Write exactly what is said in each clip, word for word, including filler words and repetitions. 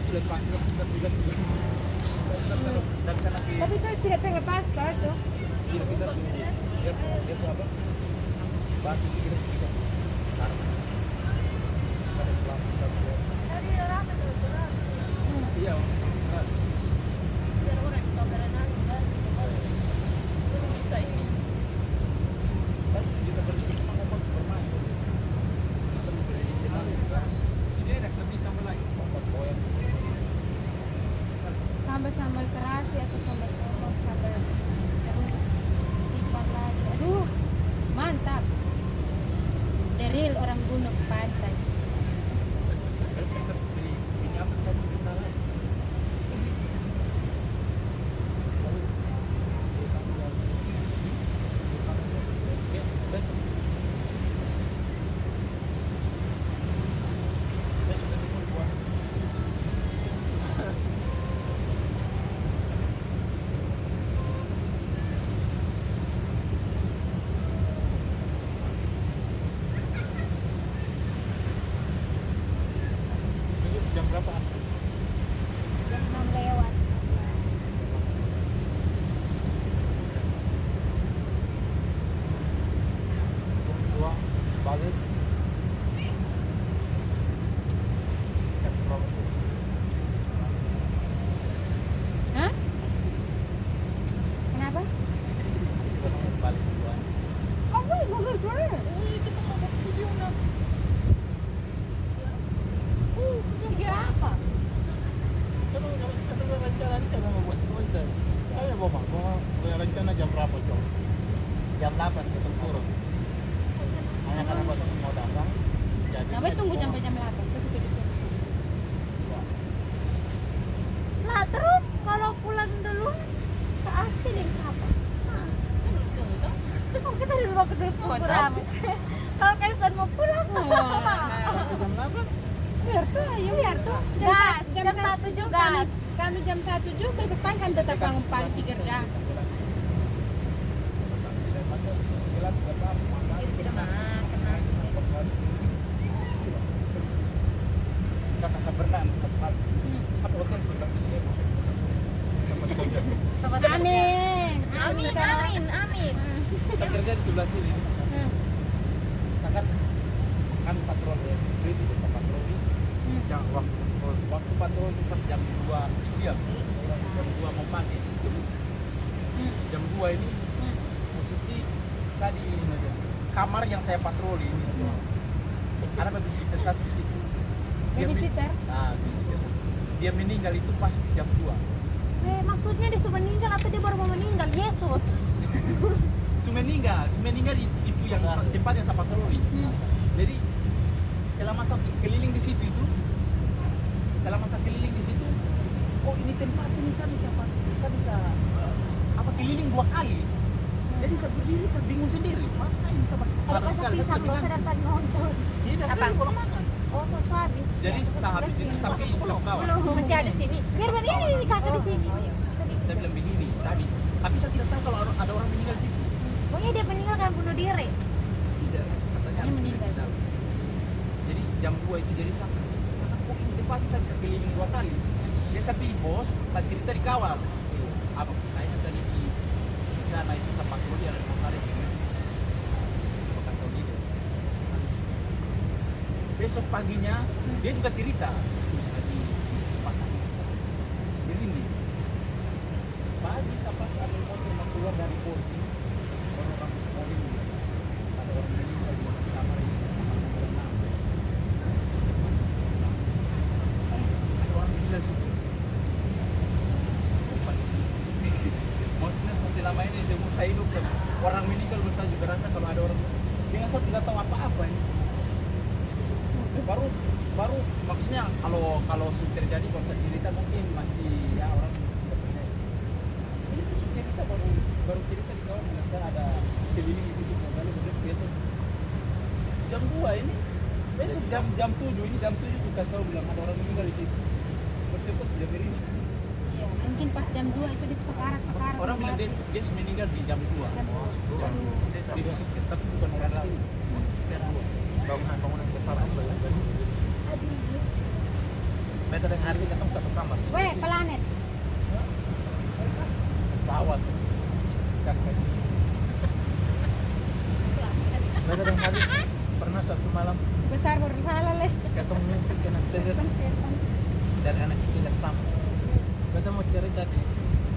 Dari sana ke. Tapi itu tidak terlepas, Pak, tuh. Iya, kita tuh. Dia, dia tuh apa? Batu itu kita kita. Taruh. Ada selang, kita tuh. Iya, benar. Biar orang suka berenang, kan? Bisa ini. Kan bisa berhenti, cuma mau bermain. Ini enak, lebih tambah lagi. Tambah sambal terasi atau sambal terong, sambal terus, ikan lagi. Aduh, mantap. The real orang gunung pantai. Jam berapa? Jam enam lewat. Uang balik. Hah? Kenapa? Balik uang. Kamu yang ngomong, Jore. Wih, kita mau video, nak. Video apa? Kan udah, kan udah rencana, rencana mau buat konten. Saya mau, mau, mau rencana jam berapa, Cok? Jam delapan kita turun. Hanya karena pas mau datang, jadi. Ngapain tunggu sampai jam delapan? Tuh, tuh, tuh, tuh. Lah, terus kalau pulang dulu, ke Asti deh siapa? Nah, kan itu, itu. Kok kita di rumah kedua program? Kalau kayak pesan mau pulang. Jam delapan? Biar tuh, ayo. Biar tuh. Jam gas, sa-, jam jam satu satu juga. Kami, kami jam satu juga, besok pagi kan tetap bangun pagi kerja. Kita tidak makan nasi. Kakak pernah empat kali. Hmm. Satu hotel sebelah sini, ya, maksudnya satu tempat kerja. Tempat kerja. Amin. Amin, amin, amin. Saya kerja di sebelah sini. Hmm. Saya kan, kan patroli, ya, security, biasa patroli. Hmm. Jam waktu, waktu patroli itu pas jam dua siang. Jam dua mau pagi. Hmm. Jam dua ini, hmm, posisi saya di kamar yang saya patroli ini. Hmm. Ada babysitter satu di situ. Dia min-, babysitter? Ah, babysitter. Dia meninggal itu pas di jam dua. Eh, maksudnya dia sudah meninggal atau dia baru mau meninggal? Yesus. Su meninggal, su meninggal itu, itu yang tempat yang saya patroli. Hmm. Jadi, selama saya keliling di situ itu, selama saya keliling di situ, oh, ini tempat ini saya bisa, saya bisa, eh, apa, keliling dua kali. Jadi saya berdiri, saya bingung sendiri. Masa ini saya masih sadar sekali, tapi pisang, ternyata saya dapat nonton. Iya, dan apa? Saya kalau makan. Oh, so, so habis. Jadi saya habis itu, saya pilih, saya kawan. Masih ada sini. Biar ini, ini kakak di sini. Oh, iya. Saya bilang begini tadi, tapi saya tidak tahu kalau ada, ada orang meninggal di situ. Pokoknya dia meninggal karena bunuh diri. Tidak, katanya meninggal. Jadi jam dua itu, jadi saya, saya kan, "Kok ini tempat saya bisa keliling dua kali?" Ya, saya pilih bos, saya cerita di kawan. "Eh, abang, kayaknya tadi di, di sana itu saya patroli, ada dua kali." Coba kasih tahu dia. Besok paginya, dia juga cerita. Terus saya di tempat ini. Jadi ini, pagi saya pas ambil motor mau keluar dari pos ini, baru orang calling dia. Ada orang meninggal di dalam kamar ini. Ada orang meninggal situ. Saya lupa di sini. Maksudnya, saya selama ini, seumur saya hidup, kan, orang meninggal, saya juga rasa kalau ada orang, dengan saya tidak tahu apa-apa ini. Baru, baru, maksudnya, kalau, kalau sudah terjadi, kalau saya cerita, mungkin masih, ya, orang masih tidak percaya. Ini saya sudah cerita, baru, baru cerita di kawan, dengan saya ada keliling di situ, kembali, biasa. Jam dua ini, besok jam, jam tujuh ini, jam tujuh sudah tahu bilang ada orang meninggal di situ. Terus saya pun tidak beri. Iya, mungkin pas jam dua itu dia sekarat, sekarat. Orang bilang dia, dia sudah meninggal di jam dua. Jam dua. Jam dua. Dia, dia di situ, tapi bukan orang sini. Bangunan-bangunan besar apa ya? Aduh, Yesus. Beta deng Hardi katong satu kamar. Weh, planet. Pesawat. Cakep. Beta deng Hardi pernah satu malam. Sebesar baru salah leh. Katong mimpi kena tetes dari anak kecil yang sama. Beta mau cerita di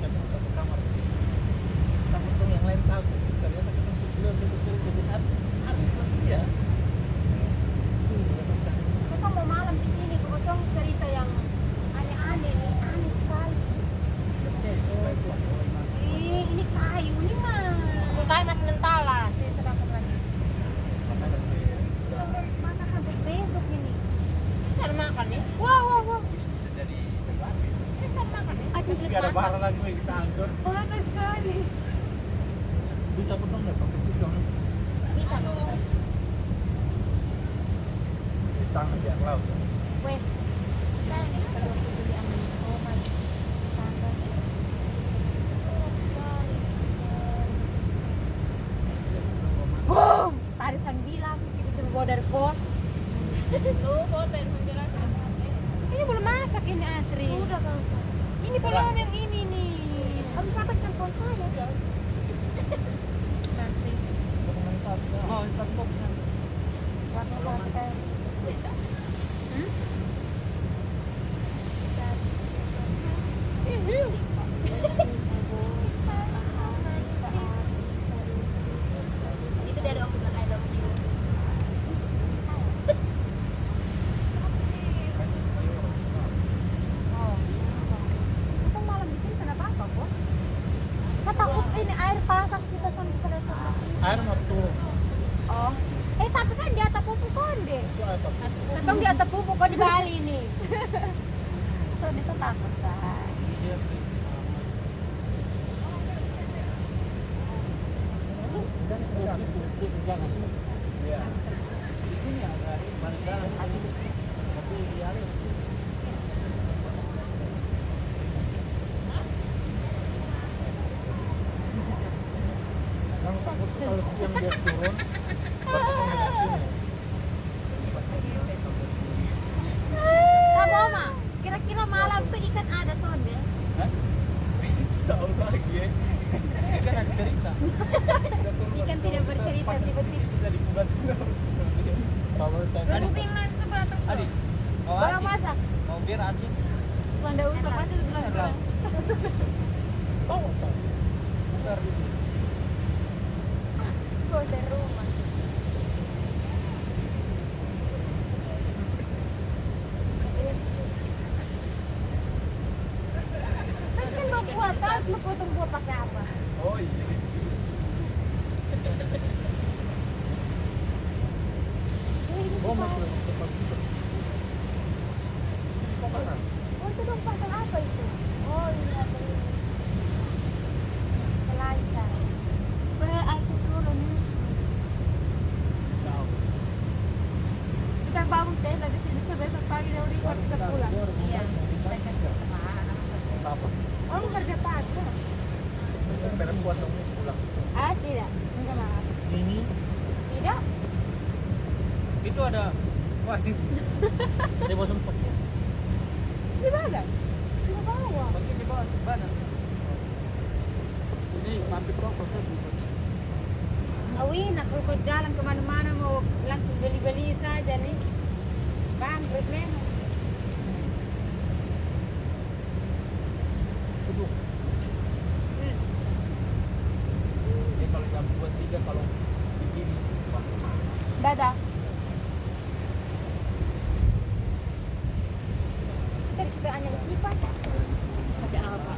katong satu kamar. Tapi katong yang lain tahu. Ternyata katong berdua betul-betul jadi Hardi. Hardi buat dia. Kita mau malam di sini, kosong cerita yang aneh-aneh nih, aneh sekali. Ih, ini kayu nih mah. Kayu masih mentah lah, saya sudah makan lagi. Sudah makan hampir besok ini. Ini cara makan nih. Wah, wah, wah. Bisa jadi. Ini cara makan nih. Aduh, ada bara lagi yang kita angkut. Panas sekali. Bisa potong nggak pakai pisau? Bisa dong. Setengah biar laut. Weh, kita ini kalau aku beli sama Roma, sangka. Wow, tarisan bilang kita suruh bawa dari kos. Lu foto yang menjelaskan. Ini belum masak ini, Asri. Udah, Kak. Ini belum yang ini nih. Harus siapa telepon saya? Nanti. Mau telepon sana. Waktu saya kita. Hmm? Itu dari aku bilang I love you. Oh. Itu malam di sini sana apa, kok? Saya takut ini air pasang kita sana bisa lecet ke sini. Air mau turun. Oh. Eh, tapi kan di atap pupu sonde. Itu air pasang. Katong di atap pupu, kok di Bali ini. Sonde, saya takut, Kak. Iya. Yang takut tuh kalau yang dia turun, batuk yang di sini. Sama, Oma. Kira-kira malam tuh ikan ada sonde? Hah? Tahu lagi ya. Ikan ada cerita. Ikan tidak bercerita, tiba-tiba. Bisa dibuka semua. Kalau tadi. Lalu yang lain tuh beratas. Adi, mau asin? Masak. Mau bir asin? Sonde usap pasti bilang. Tahu, tahu. Benar. Sonde rumah. Kan, kan mau buat tas, mau potong buah pakai apa? Oh iya. Oh, masih ada tempat juga. Ini kok kanan? Oh, itu dong pasang apa itu? Oh, iya, apa ini? Pelancar. Weh, ayo turun. Kita bangun tenda di sini, besok pagi jam lima kita pulang. Iya, kita kan. Apa? Kamu kerja pagi, kan? Perempuan dong pulang. Ah, tidak. Minta maaf. Ini? Tidak. Itu ada. Wah, ini. Dia bawa sempat. Di mana? Di bawah. Berarti di bawah sebelah. Ini mampir toko saya bukan. Awi, nak kalau kau jalan kemana-mana mau langsung beli-beli saja nih. Bangkrut memang. Aduh. Hmm. Dia kalau jam dua tiga kalau begini, wah. Dadah. Ntar kita hanya kipas. Pakai apa?